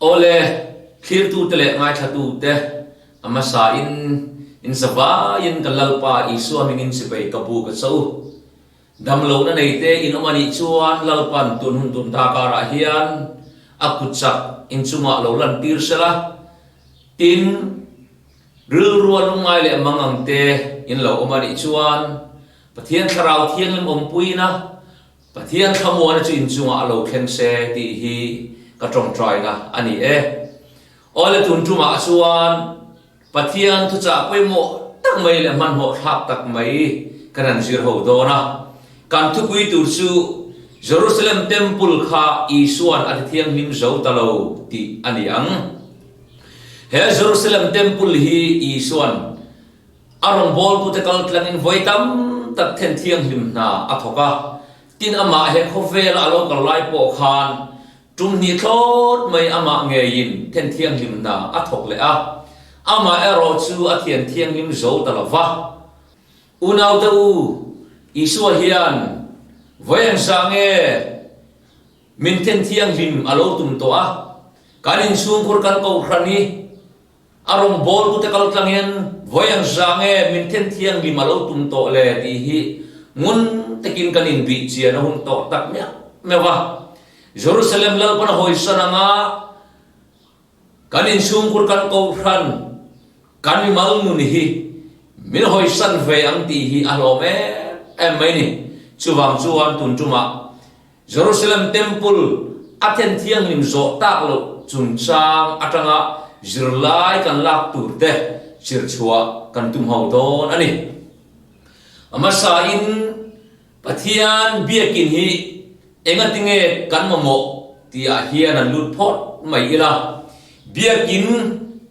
Awle, thlirtute leh ngaithlatute, a hmasain in zavaiin ka Lalpa Isua hmingin sipai ka bu ka cho u. Damlohna neite in awm a nih chuan Lalpan tun hun tun ta karah hian a kut chak in chungah lo lantir sela, tin, rilrua lungngai leh mang angte in lo awm a nih chuan Pathian Thlarau Thianghlim awmpuina Pathian thlamuana chu inchungah a lo thleng se tih hi ka tawngtaina a ni e. Awle tun tumah chuan Pathian thuchah pawimawh tak mai leh hmanhmawh thlak tak mai kan han zir ho dawn a. Kan thupui tur chu Jerusalem Temple kha Isua'n a ti thianghlim zo ta lo tih a ni ang. He Jerusalem Temple hi Isua'n A rawngbawltute kal tlangin vawi tam tak then thianghlim hna a thawk a, tin amah he khawvela a lo kal lai pawh khan tum hnih thlawt mai amah ngeiin then thianghlim hna a thawk leh a, amah erawh chu a thian thianghlim zo ta lo va. Unaute u, Isua hian vawi engzah nge min then thianghlim a lo tum tawh a, kan inchhungkhur kan kohhran hi A rawngbawltute kal tlangin vawi ang za nge min then thianghlim a lo tum tawh le tih hi ngun takin kan inbih chian a hun tawh tak miah meuh a. Jerusalem Lalpan a hawisan anga kan inchhungkhur kan kohhran kan mimal nun hi min hawisan ve ang tih hi a hlawm em em mai ni. Chuvang chuan tun tumah Jerusalem Temple a then thianghlim zawh tak loh chungchang atanga zirlai kan lak tur te chirchhuah kan tum ho dawn a ni. A hmasain Pathian biakin hi engatinge kan mamawh tihah hian an lut phawt mai ila, biakin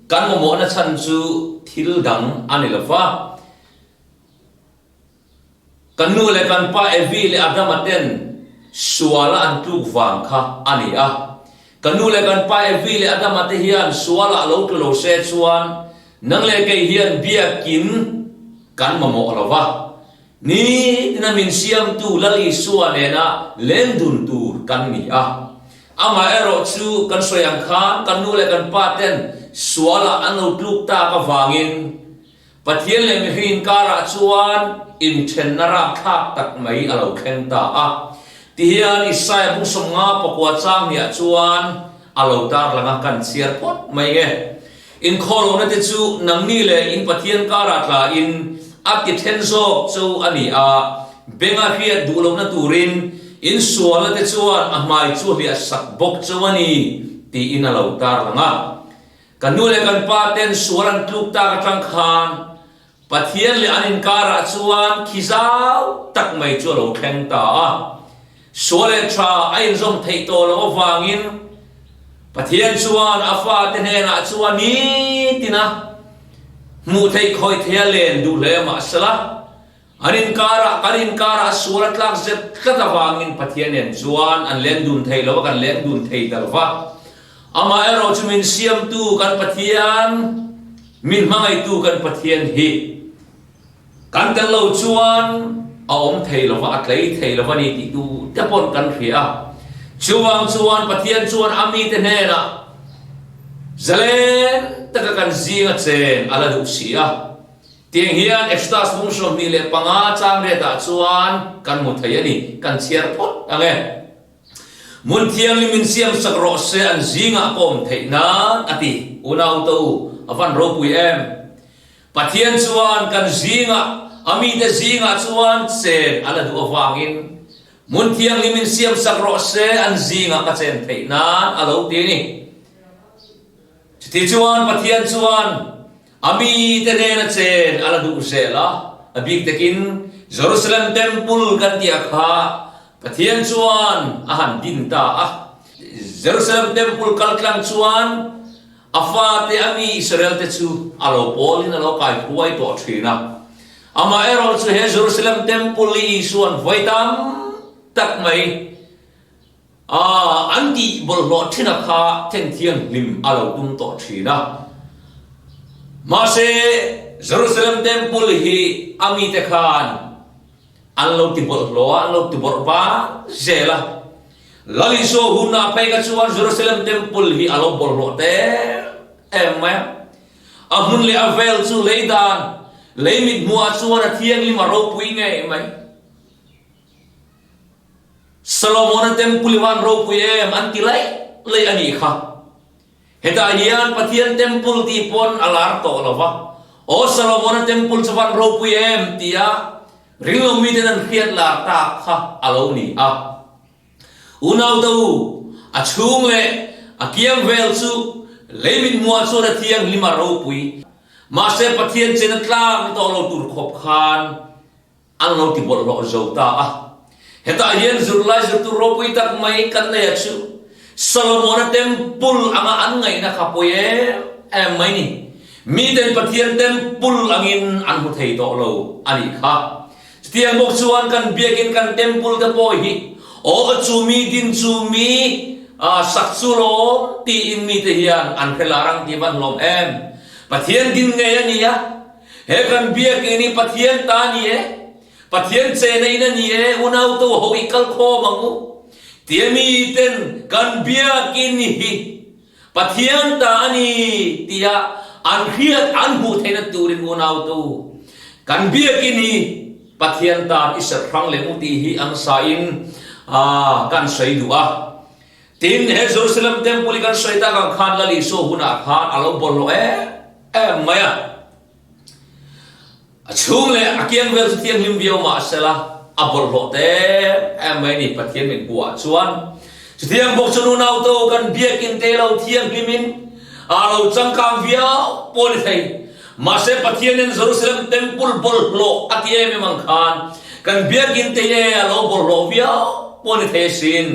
kan mamawhna chhan chu thil dang a ni lo va. Kan nu leh kan pa Evi leh Adama ten suala an tluk vang kha a ni a. Kan nu leh kan pa Evi leh Adama te hian sualah lo tlu lo se chuan nang leh kei hian biakin kan mamawh lo va. Nitina min siamtu Lal Isua nena leng dun tur kan ni a. Amaherawh chu kan sawi ang khan kan nu leh kan pa ten sualah an lo tluk tak avangin Pathian leh mihring inkarah chuan inthenna rapthlak tak mai a lo thleng ta a. Tihian Isaia bung 50 pakua changhniah chuan a lo tarlang a, kan chhiar phawt mai nge. Inkhawlawhna te chu nangni leh in Pathian karah tlain a ti then zawk cho a ni a, benga hriat duh lohna turin in sualna te chuan a hmai chu hliah sak bawk cho a ni, tiin a lo tarlang a. Kan nu leh kan pa ten sual an tluk tak atang khan Pathian leh an inkarah chuan khi zau tak mai chu a lo thleng ta a. Sual leh tha a inzawm theih tawh loh avangin Pathian chuan a fate hnenah chuan nitina hmuh theih khawih theiha len duh hle mahsela An inkarah, kan inkarah sual a tlak zet tlat avangin Pathian nen chuan an leng dun thei lo a, kan leng dun thei ta lo va. Amaherawh chu min siamtu kan Pathian, min hmangaihtu kan Pathian hi kan tel lo chuan a awm thei lo va, a tlei thei lo va ni tih tu te pawn kan hria a. Chuvang chuan Pathian chuan a mite hnenah zalen taka kan zinga cheng a la duh si a. Tiang hian Exodus bung 25 chang retah chuan kan hmu thei a ni, kan chhiar phawt ang e. Hmun thianghlim in siam sak rawh se an zingah ka awm theih nan a ti. Unau te u, a van ropui em? Pathian chuan kan zingah, a mite zingah chuan chen a la duh avangin hmun thianghlim in siam sak rawh se an zingah ka chen theih nan a lo ti a ni. Chutichuan Pathian chuan A mite nena chen a la duh zel a, a bik takin Jerusalem Temple kan tih a kha Pathian chuan a han din ta a. Jerusalem Temple kal tlang chuan a fate a mi Israel te chu a lo pawlin a lo kai huai tawh thin a. Amaherawh chu he Jerusalem Temple hi Isua'n vawi tam tak mai A, an tih bawlhhlawh thin a kha then thianghlim a lo tum tawh thin a. Mahse, Jerusalem Temple hi a mite khan an lo ti bawlhhlawh a, an lo ti bawrh ban zel a. Lal Isua hunah phei kha chuan Jerusalem Temple hi a lo bawlhhlawh ta em em mai a. A hmun leh a vel chu lei dan, lei mit hmuhah chuan a thianghlim a ropui ngei mai. Solomona Temple i van ropui em an ti laih laih a nih kha. Hetah hian Pathian Temple tih pawn a lar tawh lo va, Aw Solomona Temple chu van ropui em tia ringlo miten an hriat lar tak kha a lo ni a. Unaute u, a chhung leh a kiang vel chu lei mit hmuah chuan a thianghlim a ropui, mahse Pathian chen a tlang tawh lo tur khawp khan An lo ti bawlhhlawh zo ta a. Hetah hian zirlai zirtu ropui tak mai kan nei a chu Solomona Temple anga an ngaihna kha pawi em em mai ni. Miten Pathian Temple angin an hmu thei tawh lo a nih kha. Chutiang bawk chuan kan biakin kan Temple te pawh hi aw chu mi din chu mi sak chu lawm tiin mite hian an hre lar ang tih van hlawm em. Pathian din ngei a ni a. He kan biakinn hi Pathian ta a ni e, Pathian chena in a ni e, unau to ho i kal khawm ang u. Tia miten kan biakinn hi Pathian ta a ni tia an hriat an hmuh theihna turin unau to kan biakinn hi Pathian tan i serh hrang leh mu tih hi ang sain kan sawi duh a. Tin, he Jerusalem Temple hi kan sawi tak ang khan Lal Isua hunah khan a lo bawlhhlawh em em mai a. A chhung leh a kiang vel chu thianghlim viau mah sela a bawlhhlawh ta em em mai a ni Pathian min hmuhah chuan. Chutiang bawk chu nunau to kan biakin te lo thianghlimin a lo changkang viau pawh a ni thei. Mahse Pathianin Jerusalem Temple bawlhhlawh a ti em em ang khan kan biakin te hi a lo bawlhhlawh viau pawh a ni thei asin.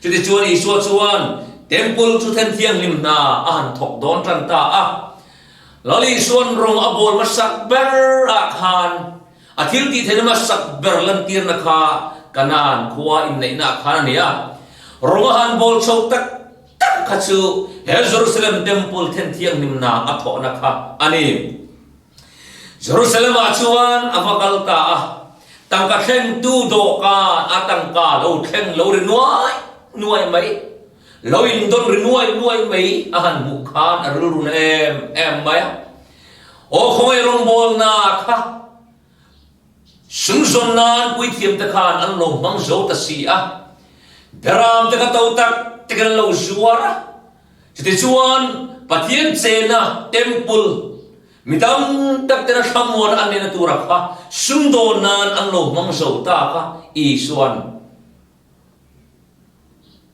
Chutichuan Isua chuan Temple chu then thianghlim hna a han thawk dawn tan ta a. Lal Isua'n rawng a bawl hmasak ber ah khan a thil tih theihna hmasak ber lantirna kha Kanaan khua inneihna ah khan a ni a. Rawng a han bawl chho tak tak kha chu he Jerusalem Temple then thianghlim hna a thawhna kha a ni. Jerusalem ah chuan a va kal ta a, tangka thlengtu dawhkan a tangka lo thleng lo ri nuai nuai mai, lo indawn ri nuai nuai mai a han hmuh khan a rilru na em em mai a. Aw khawngaih rawngbawlna kha sumzawn nan puithiam te khan an lo hmang zo ta si a, beram te kha to tak takin an lo zuar a, Chutichuan, Pathian chena Temple mi tam tak tena thlamuan an neihna tura kha sumdawn nan an lo hmang zo ta kha Isua'n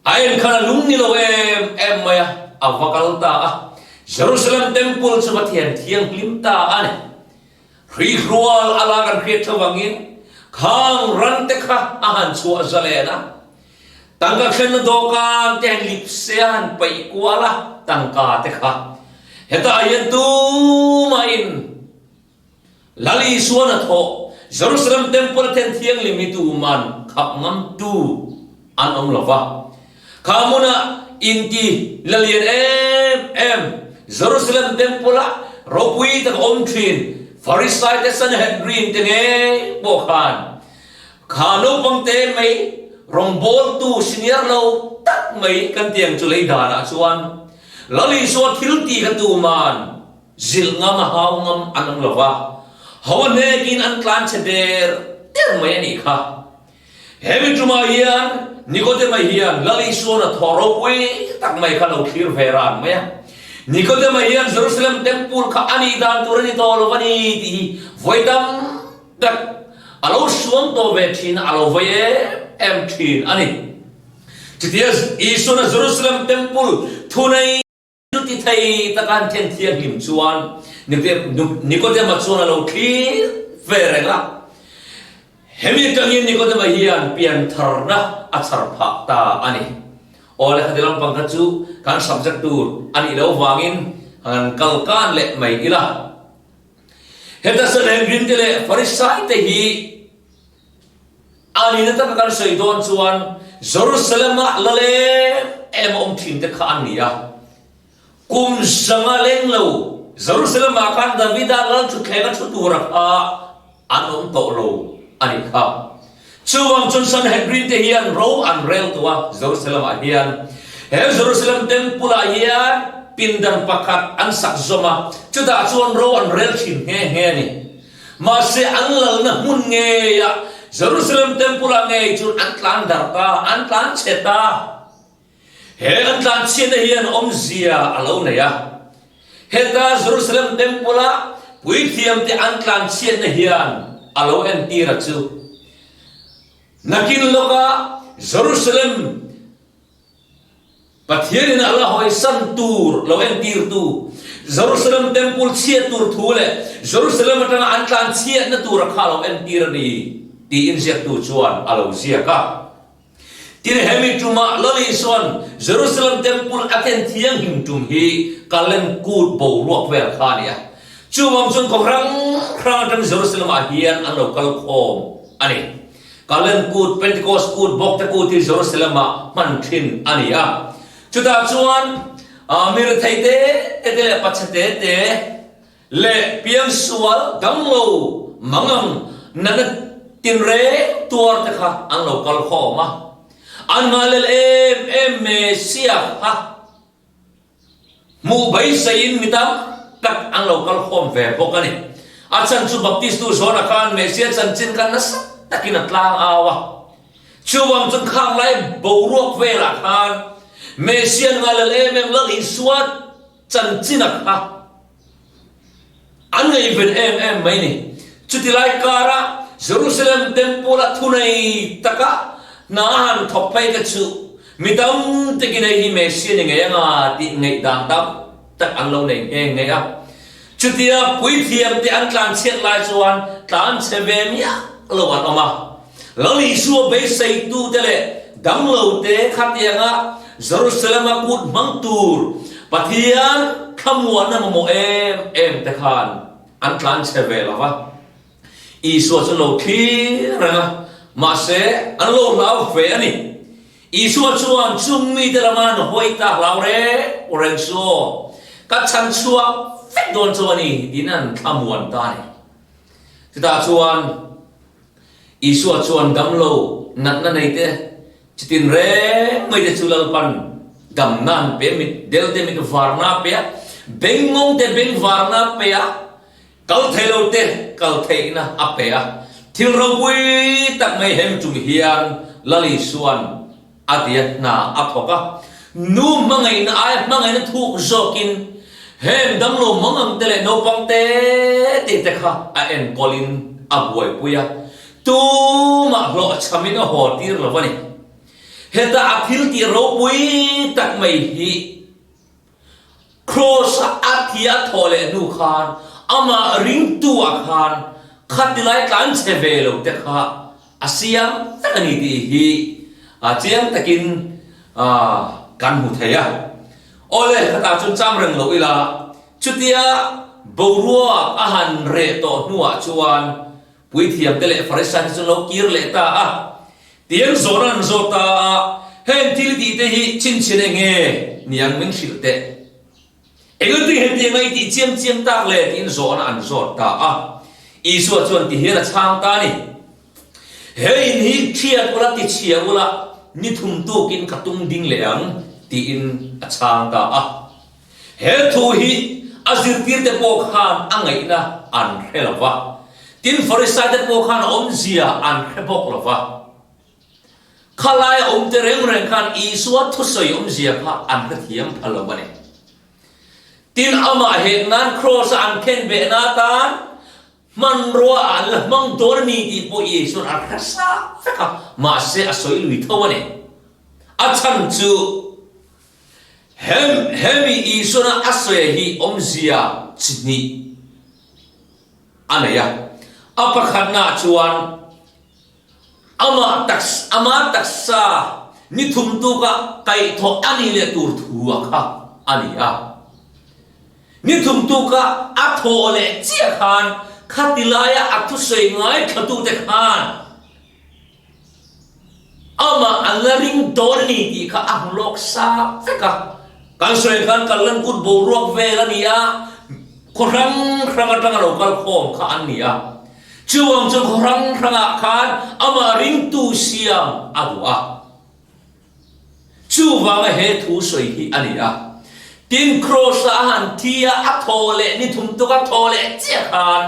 a en khan a lung ni lo em em mai a, a va kal ta a. Jerusalem Temple chu Pathian thianghlim ta a ni. Hrihrual a la kan hriat tho vangin khang ran te kha a han chhuah zalen a. Tangka thlenna dawhkan te han lip se a han paih kual a, tangka te kha hetah hian tumahin Lal Isuan a thawh Jerusalem Temple a then thianghlim hi tuman khap ngamtu an awm lo va. Kha hmuna inti la lian em em Jerusalem Temple-a ropui tak awm thin Farisai te Sanhedrin te ngei pawh khan Kha naupang te mai rawngbawltu senior lo tak mai kan tiang chu lei danah chuan Lal Isua thil tih kha tuman zilh ngam a hau ngam an awm lo va, ho a hnekin an tlan chhe der der mai a nih kha. He mi tumah hian Nikodema hian Lal Isua'n a thaw ropui tak mai kha lo thlir ve ran mai a. Nikodema hian Jerusalem Temple kha a nih dan tur a ni tawh lo a ni tih hi vawi tam Tak a lo suam tawh ve thin a, a lo vawi em em thin a ni. Chutia Isuana Jerusalem Temple thunei ti thei taka an then thianghlim chuan Nikodema chuan a lo thlir ve reng a. Hemi atangin Nikodema hian piantharna a chhar phah ta a ni. Aw le khati lampang kha chu kan subject tur a nih loh vangin han kal kan leh mai ila. Heta Sanhedrin te leh Farisai te hi a nihna taka kan sawi dawn chuan Jerusalem-ah lal em em a awm thin te kha an ni a. Kum zanga leng lo Jerusalem-ah khan Davida lal thutthleng a thu tura kha an awm tawh lo a nih kha. Chuvang chuan Sanhedrin te hian ro an rel tawh a, Jerusalem ah hian. He Jerusalem Temple ah hian pindan pakhat an sak zawm a, chutah chuan ro an rel thin nghe nghe a ni. Mahse an lalna hmun ngeiah Jerusalem Temple ah ngei chuan an tlan darh ta, an tlan chhe ta. He an tlanchhiatna hian awmzia a lo nei a. Heta Jerusalem Temple-a puithiamte an tlanchhiatna hian a lo entir a chu. Nakin lawka Jerusalem Pathianin a la hawisan tur lo entirtu, Jerusalem Temple chhiat tur thu leh Jerusalem atanga an tlanchhiatna tura kha a lo entir a ni tiin ziaktu chuan a lo ziak a. Tin, hemi tumah Lal Isua'n Jerusalem Temple a ken thianghlim tum hi Kallen Kut boruak vel kha a ni a. Chuvang chuan khaw hrang hrang atang Jerusalem-ah hian an lo kal khawm a ni. Kallen Kut, Pentecost Kut, Bawkte Kut hi Jerusalem-ah hman thin a ni a. Chutah chuan mi rethei te te leh pachhe te te, Leh piangsual damlo mangang nana tinreng tuar te kha an lo kal khawm a, an ngahlel em em Messiah kha hmuh beiseiin mi tam tak an lo kal khawm ve bawk a ni. A chhan chu Baptistu John-a khan Messiah chanchin kha nasa takin a tlang au a, chuvang chuan khang lai boruak velah khan Messiah ngahlel em em Lal Isua chanchin a kha An ngaihven em em mai ni. Chuti lai kara Jerusalem Temple a thunei taka hna a han thawk phei te chu mi tam takin hei hi Messiah ni ngei anga tih ngaihdan tam tak an lo nei nghe nghe a. Chutia puithiam te an tlanchhiat lai chuan tlanchhe ve miah lo an awm a. Lal Isua beiseitute leh damlote khatianga Jerusalem-a kut hmang tur Pathian thlamuanna mamawh em em te khan an tlanchhe ve lo va. Isua chu lo thlir reng a, mahse an lo hlau ve a ni. Isua chuan chung mite lama an hawi ta hlau reng reng su aw, ka chhan chhuak vek dawn chu a ni tiin an thlamuan ta a ni. Chutah chuan Isua chuan damlo natna neite chitin reng mai te chu Lalpan damna an pe mit del te mit varna a pe a, bengngawng te beng varna a pe a, kal thei lo te kal theihna a pe a. Thil ropui tak mai hem chung hian Lal Isua'n A ti a, hna a thawk a. Nu hmangaihna aia hmangaihna thuk zawkin heng damlo mangang te leh naupang te te te kha a enkawlin a buaipui a, tumah hlawhchhamin a haw tir lo a ni. Heta a thil tih ropui tak mai hi Kraws-a a thi a thawh leh hnu khan amah ringtu-ah khan khatilai tlan chhe ve lo te kha a siam vek a ni tih hi chiang takin kan hmu thei a. Awle, khatah chuan cham reng lo ila, chutia boruak a han reh tawh hnuah chuan Puithiamte leh Farisai te chu an lo kir leh ta a. Tiang zawhna an zawt ta a, Heng thil tihte hi chhinchhin eng nge niang min hrilh teh? Engati hetiang a i tih chiam chiam tak le? tiin zawhna an zawt ta a. Isua chuan ti hian a chhang ta a ni, He in hi thiat ula tichhia ula, ni thum tukin ka tung ding leh ang, tiin a chhang ta a. He thu hi a zirtirte pawh khan a ngaihna an hre lo va, tin Farisaite pawh khan a awmzia an hre bawk lo va. Khalaia awmte reng reng khan Isua thusawi awmzia kha an hrethiam pha lo a ni. Tin, amah hek nan kraws-a an khenbehna atan hmanrua an la hmang dawn a ni tih pawh Isua'n a hre sa vek a, mahse a sawi lui tho a ni. A chhan chu Hem, hemi Isuana a sawi hi awmzia chi hnih a nei a. A pakhatnaah chuan amah taks, ama taksa ni thum tuka kaihthawh a nih leh tur thu a kha a ni a. Ni thum tuka a thawh leh chiah khan khati laia a thusawi ngaithlatute khan Amah an la ring dawn a ni tih kha a hmu lawk sa vek a. Kan sawi khan kan lan kut boruak vel a ni a, khaw hrang hrang atanga lo kal khawm kha an ni a. Chuvang chuan khaw hrang hrangah khan amah ringtu siam a duh a. Chuvanga he thu sawi hi a ni a. Tin, Kraws-a a han thi a, a thaw leh ni thum tuk a thaw leh chiah khan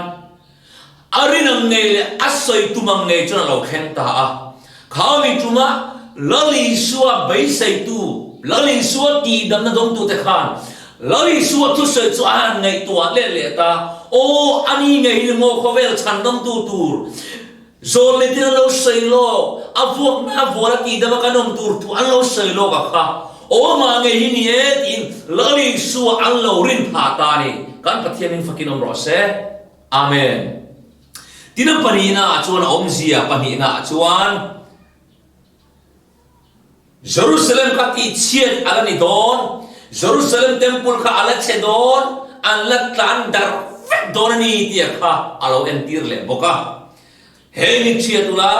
a rin ang ngei leh a sawi tum ang ngei chuan a lo thleng ta a. Kha mi ṭuma Lal Isua beiseitu, Lal Isua tihdamna dawngtute khan Lal Isua thusawi chu a han ngaihtuah let leh ta, Aw, a ni ngei hi maw khawvel chhandamtu tur? Zawl letin an lo sawi lawk, a vuakna a vual a tihdam a kan awm tur thu an lo sawi lawk a kha, aw mah ngei hi ni e tiin Lal Isua an lo rin phah ta a ni. Kan Pathian in fakin awm rawh se. Amen. Tin a pahnihna ah chuan a awmzia pahnihna ah chuan Jerusalem kha tihchhiat a la ni dawn, Jerusalem Temple kha a la chhe dawn, an la tlan darh vek dawn a ni tih a kha a lo entir leh bawk a. Hei ni chhiat ula,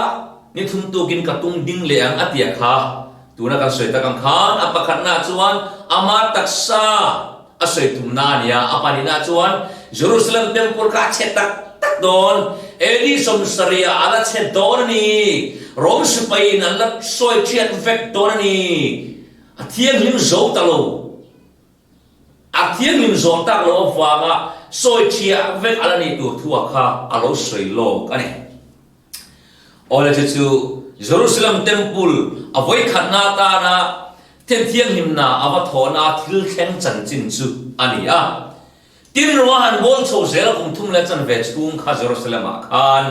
ni thum tukin ka tung ding leh ang a tia kha tuna kan sawi tak ang khan a pakhatna chuan ama taksa A sawi tumna a nia, a pahnihna chuan Jerusalem Temple kha a chhe tak tak dawn, AD 70 ah a la chhe dawn a ni, Rom sipaiin an la sawi thiat vek dawn a ni, a thianghlim zo ta lo, a thianghlim zawh tak loh avanga sawi thiah vek a la nih tur thu a kha a lo sawi lawk a ni. Awle chu chu Jerusalem Temple a vawikhatna atana Thianthianghlimna a va thawhna thil thleng chanchin chu a ni a. Tin, Roma han bawl chho zel a kum thum leh chanve chhung kha Jerusalem-ah khan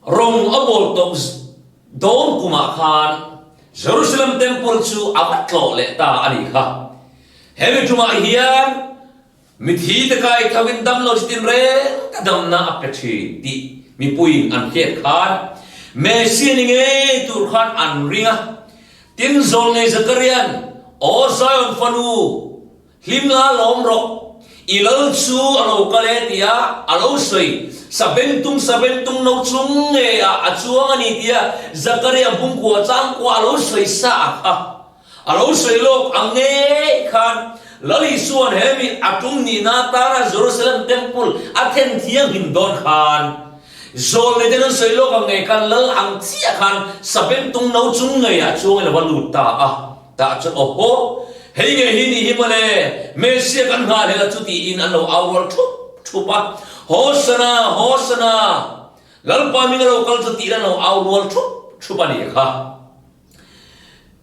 Rom a bawl tawp dawn kumah khan Jerusalem Temple chu a va tlawh leh ta a nih kha. Hemi tumah hian Mithi te kai tho in dam lo chi tinreng ka damna a pe thin tih mipuiin an hriat khan Messia ni ngei tur khan an ring a. Tin, Zawlnei Zakaria'n, Aw Zion fanu, hlim la lawm rawh, i lal chu a lo kal e tia a lo sawi. Sabentung sabentung no chung ngeiah a chuang a ni tia Zakaria bungkua changkua a lo sawi sa a kha. A lo sawi lawk ang ngei khan Lal Isua'n he mi a tum nihna atana Jerusalem Temple a then thianghlim dawn khan Zawlnei ten an sawi lawk ang ngei khan Lal ang chiah khan Sabengtung no chung ngeiah chuangin a va lut ta a. Tah chuan Awhaw, hei ngei hi nih hi mawle, Messiah kan nghahhlel a chu tiin an lo au rual thup thup a, Hosana, Hosana, Lalpa hming a lo kal chu tiin an lo au rual thup thup a nih kha.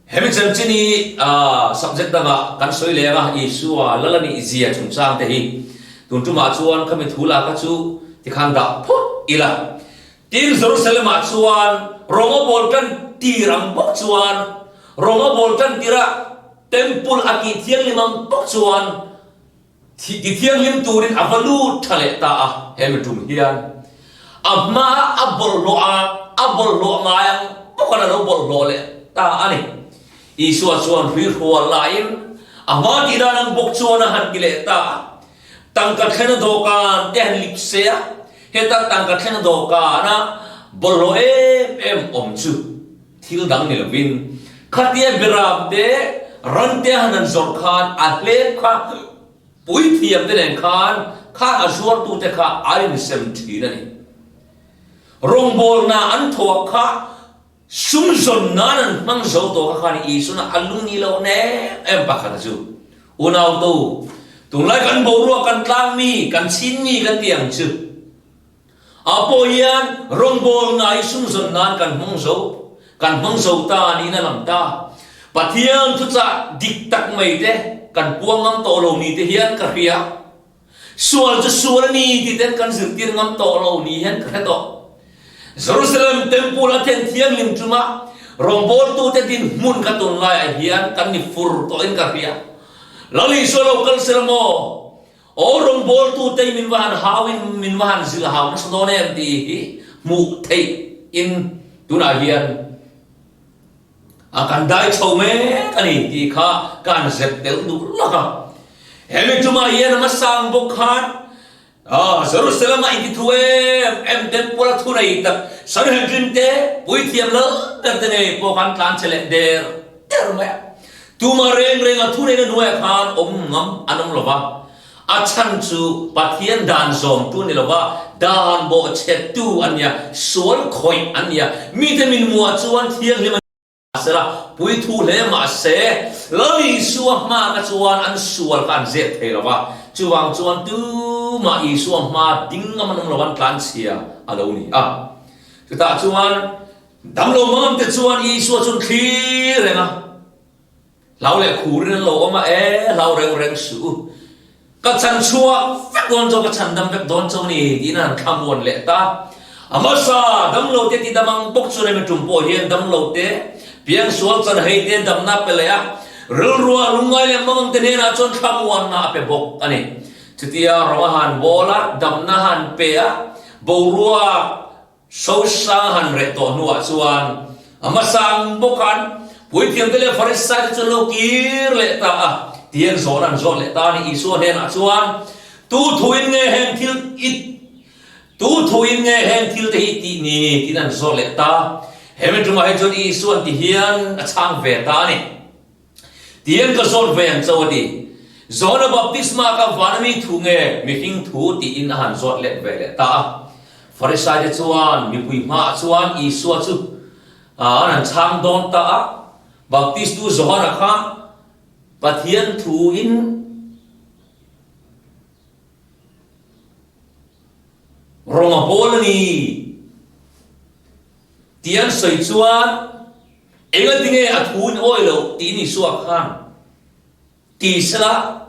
Hemi chanchin hi subject dangah kan sawi leh ang a, Isua lal a nih zia chungchang te hi tun tumah chuan khami thu lah kha chu tikhan dah phawt ila. Tin, Jerusalem-ah chuan Roma bawl tan tir ang bawk chuan, Roma bawl tan tirah Temple a tih thianghlim ang bawk chuan, Thi ti thianghlim turin a va lut tha leh ta a, he mi tum hian a hmaa a bawlhhlawh a, a bawlhhlawh ngai ang bawkin a lo bawlhhlawh leh ta a ni. Isua chuan hruihrual laiin a hma tih dan ang bawk chuan a han ti leh ta a, Tangka thlena dawhkan te han lip se a, heta tangka thlena dawhkana bawlhhlawh em em awm chu Thil dang ni lovin, khatia beram te, ran te han an zawrh khan a hlep kha puithiam te nen khan khan a zuartu te kha an insem thin a ni. Rawngbawlna an thawh kha sum zawn nan an hmang zo tawh kha khan Isuana a lungni loh nem em pakhat a chu. Unautu, tunlai kan boruak kan tlang mi, kan chin mi kan ti ang chu. A pawh hian rawngbawlna i sumzawn nan kan hmang zo, kan hmang zo ta niin a lang ta. Pathian thuchah dik tak mai te kan puang ngam tawh lo ni te hian ka hria. Sual chu sual a ni ti ten kan zirtir ngam tawh lo ni hian ka hre tawh. Jerusalem Temple a then thianghlim chunga rawngbawltute dinhmun ka tun laiah hian kan ni fur tawhin ka hria. Lal Isua lo kal sela maw? Aw rawngbawltute hi min va han hau in min va han zilh hau nasa dawn em tih hi hmuh theih in tunah hian a kan dai chho mek a ni tih kha ka han zep tel duh lak a. Hemi tumah hian a hmasang bawk khan Jerusalem a inti thu em em temple a thu nei tak Sanhedrin te puithiam lal ber te ngei pawh khan tlan che leh der der mai a. Tuma reng reng a thuneihna hnuaiah khan awm ngam an awm lo va. A chhan chu Pathian dan zawmtu ni lova dan bawhchhettu an nia, sual khawih an nia. Mite min muah chuan thianghlim an sela, puithu hle mah se, Lal Isua hma ka chuan an sual kha an zep thei lova, chuvang chuan tumah Isua hma ding ngam an awm lo an tlanchhia a lo ni a. Chutah chuan damlo mangamte chuan Isua chu an thlir reng a. Hlau leh khurin an lo awm a, e, hlau reng reng suh u. Ka chan chhuak vek dawn cho, ka chhan dam vek dawn cho ni, tiin an han thlamuan leh ta. A hmasa, damlo te ti dam ang bawk chuan hemi tum pawh hian damlo te, piangsual chan hei te damna a pe leh a, rilrua lungngai leh mangang te hnenah chuan thlamuanna a pe bawk a ni. Chutia rawng a han bawl a, damna han pe a, boruak, Sosang han reh tawh hnuah chuan a hmasa ang bawkan puithiamte leh Farisaite chu an lo kir leh ta a, tiang zawhna an zawt leh ta a ni. Isua hnenah chuan, Tu thuin nge heng thil i Tu thuin nge heng thil te hi i tih ni? tiin an zawt leh ta. Hemi tumah hi chuan Isua'n ti hian a chhang ve ta a ni. Tiang ka zawt ve ang cho a ti. Johana baptisma kha vana mi thu nge mihring thu tiin a han zawt let ve leh ta a. Farisaite chuan mipui hmaah chuan Isua chu an han chhang dawn ta a, Baptistu Johana kha Pathian thuin rawng a bawl a ni tih an sawi chuan, Engati nge a thu in awi loh tiin Isua khan ti sela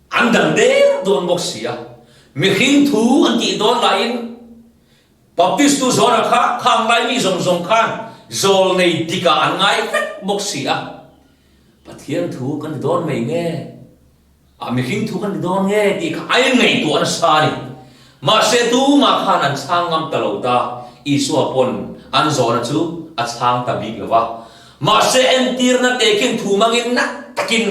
an dang der dawn bawk si a. Mihring thu an tih dawn laiin Baptistu Johana kha khang lai mi zawng zawng khan zawl nei dikah an ngai vek bawk si a. Pathian thu kan ti dawn mai nge? A mihring thu kan ti dawn nge tih kha a inngaihtuah nasa a ni. Mahse tumah khan an chhang ngam ta lo ta, Isua pawn an zawhna chu a chhang ta bik lo va. Mahse entirna tehkhin thu hmangin na takin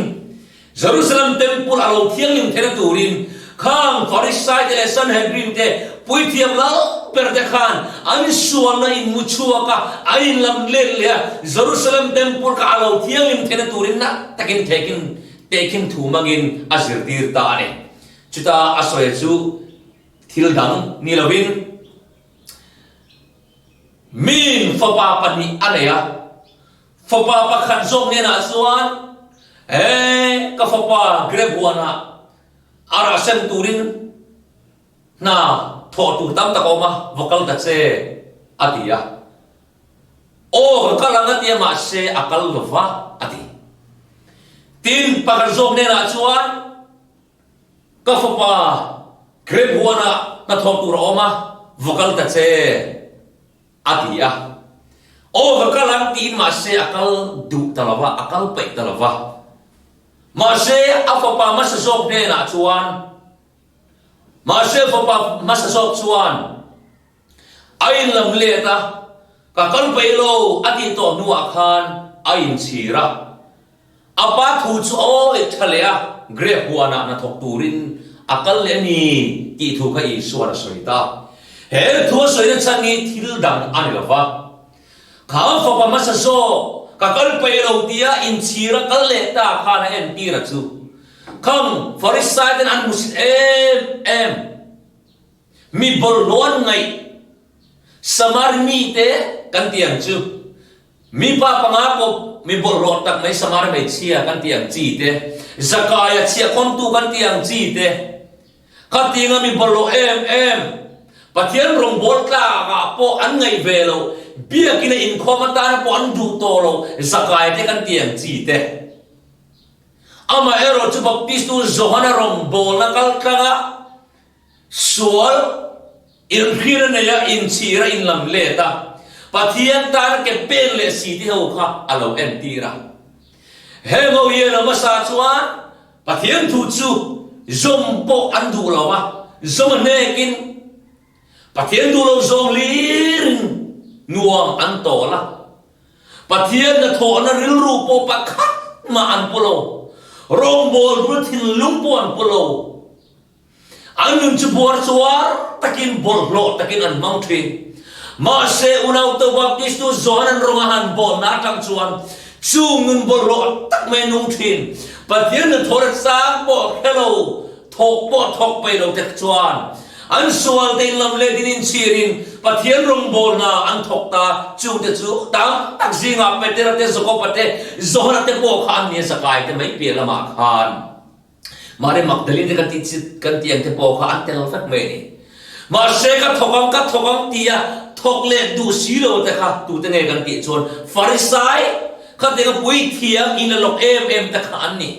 Jerusalem Temple a lo thianghlim theihna turin khang Farisaite leh Sanhedrin te puithiam lal ber te khan an sualna in mu chhuak a, an inlam let leh a, Jerusalem Temple kha a lo thianghlim theihna turin na takin tehkhin Tehkhin thu hmangin a zirtir ta a ni. Chuta a sawi chu thil dang ni lovin miin fapa pahnih a nei a, fapa pakhat zawk hnenah chuan, He ka fapa grep huanah a rah sem turin hna thawh tur tam tak a awm a, va kal ta che, a ti a. Aw ka kal ang a tia mahse a kal lo va a ti. Tin, pakhat zawk hnenah chuan ka fapa grape huanah hnathawk tur a awm a, va kal ta che a ti a. Aw ka kal ang tiin mahse a kal duh ta lo va, a kal paih ta lo va. Mahse a fapa hmasa zawk hnenah chuan mahse fapa hmasa zawk chuan A inlam let a, ka kal peih lo a tih tawh hnuah khan a inchhir a. A pa thu chu a awih tha leh a, grape huanah hnathawk turin a kal leh a ni tih thu kha Isua'n a sawi ta. He thu a sawina chhan hi thil dang a ni lo va. Kha fapa hmasa zawk ka kal peih lo tia inchhir a kal leh ta khan a entir a chu. Khang Farisai ten an hmusit em em. Mi bawlhhlawh an ngaih. Samari mite kan ti ang chu. Mi pa panga kawp mi bawlhhlawh tak mai Samari hmeichhia kan ti ang chi te, Zakaia chhiahkhawntu kan ti ang chi te, khatinga mi bawlhhlawh em em, Pathian rawngbâwl tlâkah pawh an ngaih ve loh, biakina inkhawm atana pawh an duh tawh loh Zakaia te kan ti ang chi te. Amaherawhchu Baptistu Johana rawngbâwlna kal tlanga Sual inhrir a nei a, inchhir a inlam let a, Pathian tan ke pen leh si te ho kha a lo entir a. Heng ho hian a hmasa chuan Pathian thu chu zawm pawh an duh lo a, zawm a hnekin Pathian duh lo zawng hlirin nuam an tawl a. Pathian hnathawhna rilru pawh pakhat mah an pu lo, rawngbawl dul thinlung pawh an pu lo. An nun chu buar chuar takin bawlhhlawh takin an hmang thin. Mahse, unaute Baptistu Johan an rawng a han bawlna atang chuan chung nun bawlhhlawh tak mai a nung thin. Pathian hnathawhna chang pawh hre lo. Thawk pawh thawk peih lo te chuan an sual te in lam let in inchhir in Pathian rawngbawlna an thawk ta. Chungte chu tam tak zingah Petera te, Jakoba te, Johana te pawh kha an ni a, Zakai te mai piah lamah khan Mary Magdalene te kan tih chi kan tih ang te pawh kha an tel vek mai a ni. Mahse ka thawk ang, ka thawk ang tia thawk leh duh si lo te kha tute nge kan tih chuan Farisai khatianga puithiam in la lawk em em te kha an ni.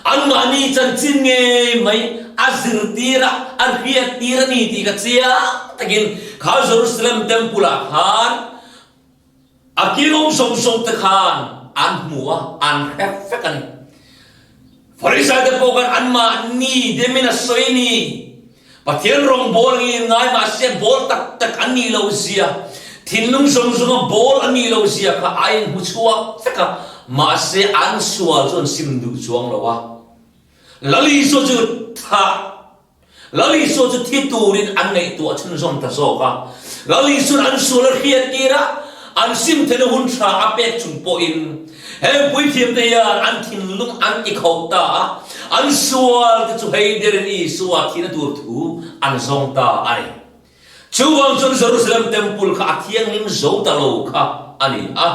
Anmahni chanchin ngei mai a zirtir a, a hriattir a ni tih ka chiang takin kha Jerusalem Temple ah khan a kilawm zawng zawng te khan an hmu a, an hre vek a ni. Farisai te pawh khan anmahni demin a sawi a ni. Pathian rawngbâwl angin ngai mah se bâwl tak tak an nih loh zia, thinlung zawng zawnga bâwl an nih loh zia kha a inhmu chhuak vek a, mahse an sual chu an sim duh chuang lo a. Lal Isua chu thah, Lal Isua chu thi turin an ngaihtuah chhunzawm ta zawk a. Lal Isua'n an sual a hriattir a, an sim theihna hun tha a pek chung pawhin, Heng puithiamte hian an thinlung an ti kho ta a, an sualte chu hei derin Isua thihna tur thu an zawng ta a ni. Chuvang chuan Jerusalem Temple kha a thianghlim zo ta lo kha a ni a.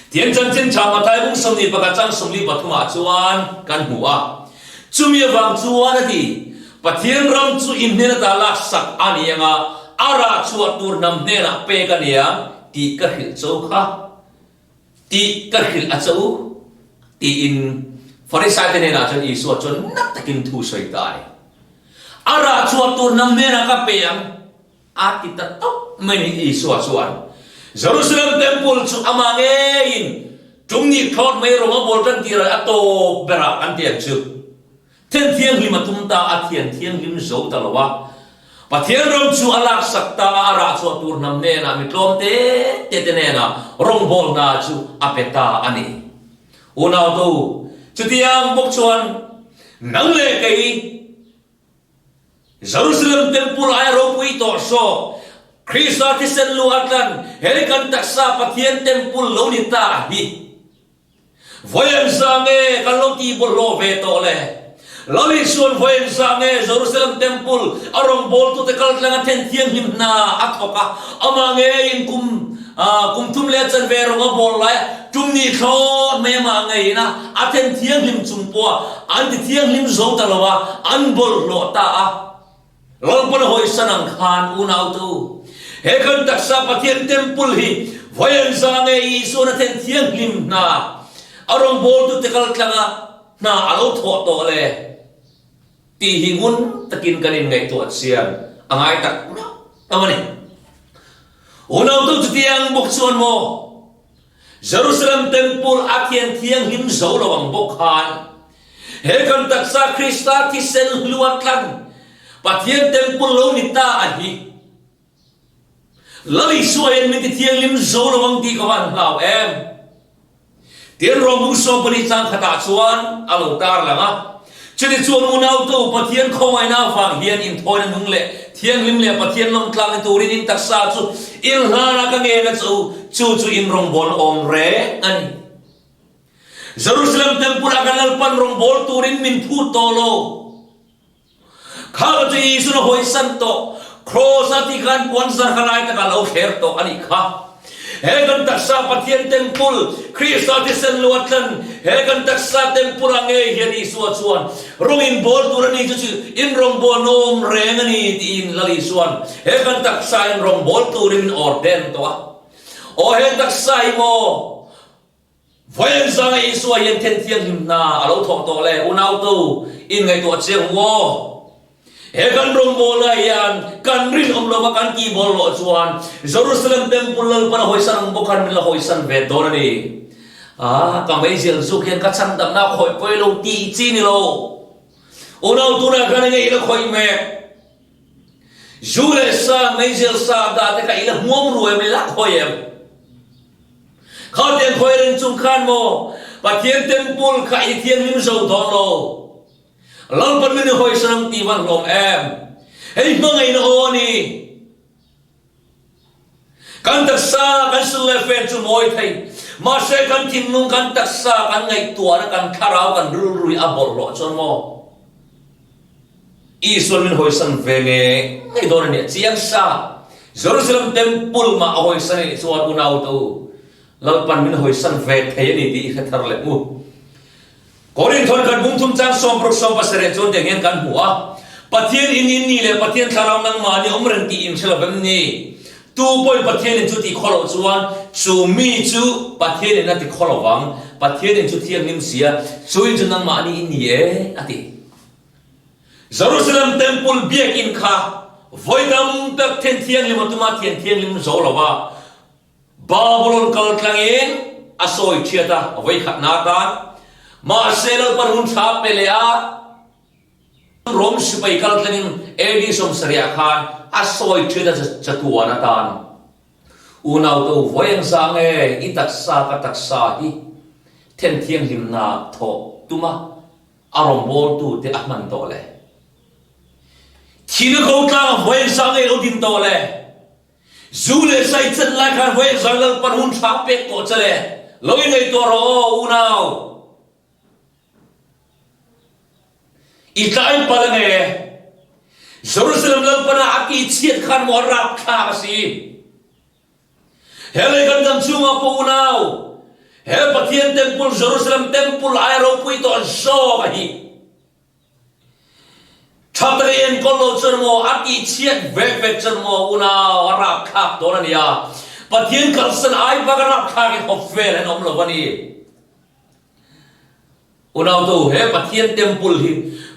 Tiang chanchin tha Mathai bung 21 chang 43 ah chuan kan hmu a. Chumi avang chuan a ti, Pathian ram chu in hnen ata laksak a ni anga a rah chhuah tur hnam hnenah pek a nia tih ka hrilh cho kha. Tih ka hrilh a che u, tiin Farisaite hnenah chuan Isua chuan na takin thu sawi ta a ni. A rah chhuah tur hnam hnenah ka pe ang, a ti ta tawp mai ni. Isua chuan Jerusalem Temple chu amah ngeiin tum nih thlawt mai rawng a bawl tan tir a tawp berah kan ti ang chu. Thian thianghlim a tum ta a, thian thianghlim zo ta lo a. Pathian ram chu a laksak ta a, a rah chhuah tur hnam hnenah mi tlawm te te te hnenah rawngbawlna chu a pe ta a ni. Unautu, chutiang bawk chuan nang leh kei Jerusalem Temple aia ropui tawh hrawk, Krista thisen lu a tlan, he kan taksa Pathian Temple lo ni ta hi. Vawiin za nge kan lo tih bawlhhlawh ve tawh le? Lal Isua'n vawiin za nge Jerusalem Temple a rawngbawltute kaltlang a then thianghlim hna a thawk a, amah ngeiin kum kum thum leh a chanve rawng a bawl lai a, tum ni thlawt mai amah ngeiin a a then thianghlim chung pawha an ti thianghlim zo ta lo a, an bawlhhlawh ta a. Lalpan a hawisan ang khan unautu, he kan taksa Pathian temple hi vawiin za nge Isua'n a then thianghlim hna a rawngbawltute kaltlanga hna a lo thawh tawh le tih hi ngun takin kan inngaihtuah chian a ngai tak meuh meuh a ni. Unautu chutiang bawk chuan maw Jerusalem Temple a thian thianghlim zo lo ang bawk khan he kan taksa Krista thisen hlu a tlan Pathian Temple lo ni ta a hi. Lal Isua hian min ti thianghlim zo lo ang tih ka van hlau em? Tin Rom bung 12 chang khatah chuan a lo tar lang a, Chutichuan unautu Pathian khawngaihna avang hian inthawina nung leh thianghlim leh Pathian lawmtlang ni turin in taksa chu in hlanah ka ngen a che u, chu chu in rawngbawlna awm reng a ni. Jerusalem Temple-ah kan Lalpan rawngbâwl turin min phut tawh lo. Kha chu Isu'n a hawisan tawh, Kraws-a tih khan puan zarha lai takah lo thler tawh a nih kha. He kan taksa Pathian Temple, Krista thisen lu a tlan, he kan taksa Temple-ah ngei hian Isua chuan rawng inbawl tur a ni, chu chu in rawngbawlna awm reng a ni tiin Lal Isua'n he kan taksa in rawngbâwl turin min ordain tawh a. Aw he taksa hi maw? Vawiin zanga Isua hian then thianghlim hna a lo thawk tawh le, unautu, inngaihtuah chiang u aw. He kan rawngbawlna hian kan rinawm lova kan tihbawl loh chuan Jerusalem Temple Lalpan a hawisan ang bawk khan min la hawisan ve dawn a ni. Ah, ka meizial zuk hian ka chhandamna a khawih pawi lo tih chi ni lo. Unau tunah khan enge i la khawih mek? Zu leh sa, meizial sa dah te kha i la hmuam ru em, i la khawi em? Khatiang khawi reng chung khan maw Pathian temple kha i thianghlim zo dawn lo? Lalpan min i hawisan ang tih van hlawm em? Hei hmangaihna aw a ni. Kan taksa, kan sul leh fen chu mawi thei. Mahse kan thinlung, kan taksa, kan ngaihtuahna, kan thlarau, kan rilrui a bawlhhlawh chuan maw? Isuan min hawisan ve ngei ngei dawn a nia chiang sa. Jerusalem Temple mah a hawisan a nih chuan unau te u, Lalpan min hawisan ve thei a ni tih i hre thar leh mu. Korinth hawn khat bung thum chang 60 17 chuan tiang hian kan hmu a, Pathian in in ni leh Pathian thlarau nangmahni awm reng tih in hre lo vem ni? Tu pawhin Pathian in chu ti khaw loh chuan chu mi chu Pathian in a ti khaw lo vang, Pathian in chu thianghlim sia, chu in chu nangmahni in ni e, a ti. Jerusalem Temple biakinn kha vawi tam tak thian thianghlim a tuma thian thianghlim zo lo va, Babulon kal tlangin a sawi thiat a, vawi khatna atan. Mahse Lalpan hun tha pe leh a, Rom sipai kal tlangin AD 70 khan a sawi thiat a chatuan atan. Unau to vawi engza nge i taksa ka taksa hi then thianghlimna thawh tuma a rawngbawltute a hman tawh le? Thil ko tlanga vawi engza nge i lo din tawh le? Zu leh sai chet lai khan vawi engzang Lalpan hun tha pek tawh che le? Lo ingaihtuah rawh aw unau. I tlai palh ange. Jerusalem Lalpan ah a ti chhiat khan maw a rapthlak a si. He lei kan dam chungah pawh unau, he Pathian temple Jerusalem temple ai ropui tawh zawk a hi. Tha tak i enkawl lo chuan maw, a tihchhiat vek vek chuan maw unau a rapthlak dawn a nia. Pathian kalsan ai bak a rapthlak in hawp vel an awm lo a ni. Unau tu he Pathian temple hi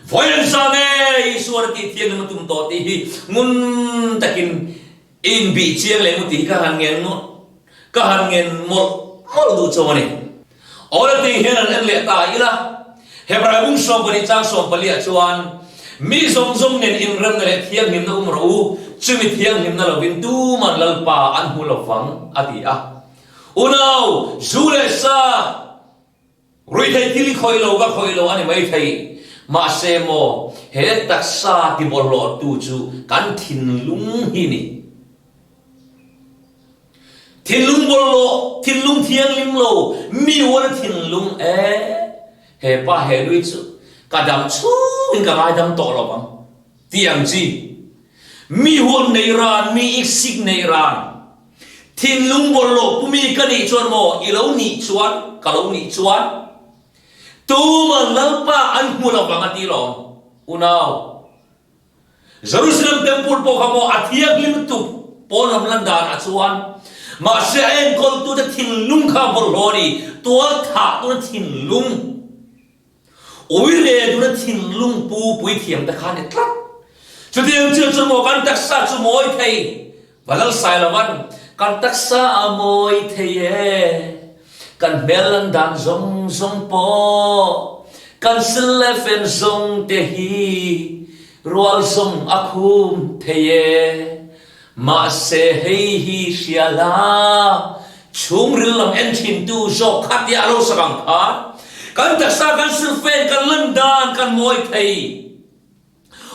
vawiin sa nge Isuan a tih thianghlim a tum tawh tih hi ngun takin I inbih chiang leh mu tih hi ka han ngen ngawt, ka han ngen mawlh mawlh duh chauh a ni. Awle tih hian an en leh ta ila, Hebrai bung 12 chang 14 ah chuan, Mi zawng zawng nen inremna leh thianghlimna um rawh u, chumi thianghlimna lovin tuman Lalpa an hmu lovang, a ti a. Unau, zu leh sa, Ruihtheih thil i khawih lo ka khawih lo a ni maithei. Mahse maw, he taksa tibawlhlawhtu chu kan thinlung hi ni. Thinlung bawlhlawh, thinlung thianghlim lo, mi ual thinlung e, he pa he nui chu ka dam chhungin ka ngaidam tawh lo ang tih ang chi. Mi huan nei ran, mi iksik nei ran. Thinlung bawlhhlawh pumi ka nih chuan maw i lo nih chuan, ka lo nih chuan tuman Lalpa an hmu lo vang a ti lawm. Unau, Jerusalem Temple pawh kha maw a thianghlim tuk pawn lam lan dan ah chuan, mahse a enkawltute thinlung kha bawlhhlawh a ni, tual thah tuna thinlung. Ui le tuna thinlung pu puithiam te kha a ni tlat. Chutiang chiah chu maw kan taksa chu mawi thei? Va lal sai lovan kan taksa a mawi thei e. Kan hmel lan dan zawng zawng pawh kan sil leh fen zawng te hi rual zawng a khum thei e. Mahse hei hi hria la, chhungril lam en thintu zawk kha tia a lo sak ang khan, kan taksa kan silfen kan lan dan kan mawi thei.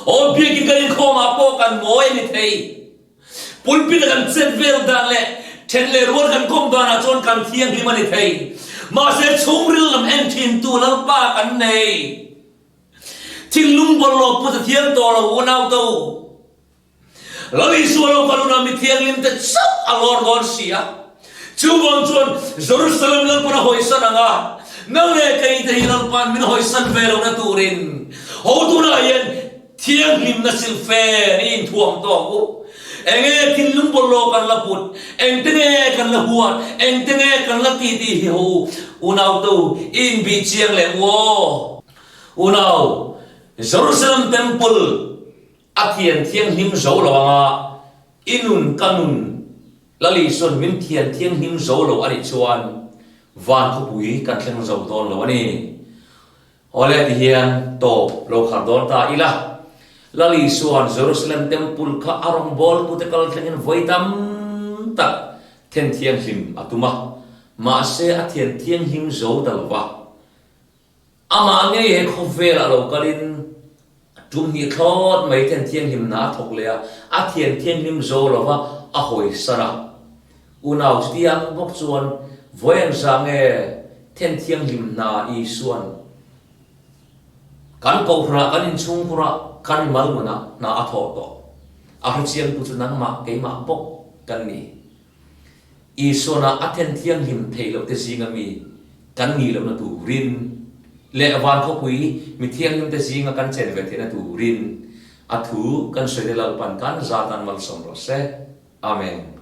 Aw biakin kan inkhawmah pawh kan mawi a ni thei. Pulpit a kan chet vel dan leh then leh rual kan kawm danah chuan kan thianghlim a ni thei. Mahse chhungril lam en thintu Lalpa kan nei. Thinlung bawlhhlawh put a thiam tawh lo unau to. Lal Isua lo kal hunah mi thianghlim te chauh a lawr dawn si a. Chuvang chuan Jerusalem Lalpan a hawisan ang a, nang leh kei te hi Lalpan min hawisan ve lohna turin hotunah hian thianghlimna silfen i inthuam tawh ang u. Enge thinlung bawlhhlawh kan la put, engte nge kan la huat, engte nge kan la ti tih hi ho u, unau te u, i inbih chiang leh u aw. Unau, Jerusalem Temple A thian thianghlim zo lo anga i nun ka nun Lal Isuan min thian thianghlim zo lo a nih chuan van khawpui kan thleng zo dawn lo a ni. Awle ti hian tawp lo khar dawn ta ila. Lal Isuan Jerusalem Temple kha a rawngbawltute kal thlengin vawi tam tak then thianghlim a tum a, mahse a thian thianghlim zo ta lo va. Amah ngei he khawvelah lo kalin tum hnih thlawt mai thian thianghlimna a thawk leh a, a thian thianghlim zo lova a hawisan a. Unau chutiang bawk chuan vawi engzah nge thian thianghlimna Isuan? Kan kohhranah, kan inchhungkhurah, kan mimal nunah hna a thawh tawh. A hrechiangtu chu nangmah, keimah bawk kan ni. Isuana a then thianghlim theih loh te zinga mi kan nih lohna turin leh van khawpui mi thianghlim te zinga kan chen ve theihna turin a thu kan sawi te Lalpan kan zatan malsawm rawh se. Amen.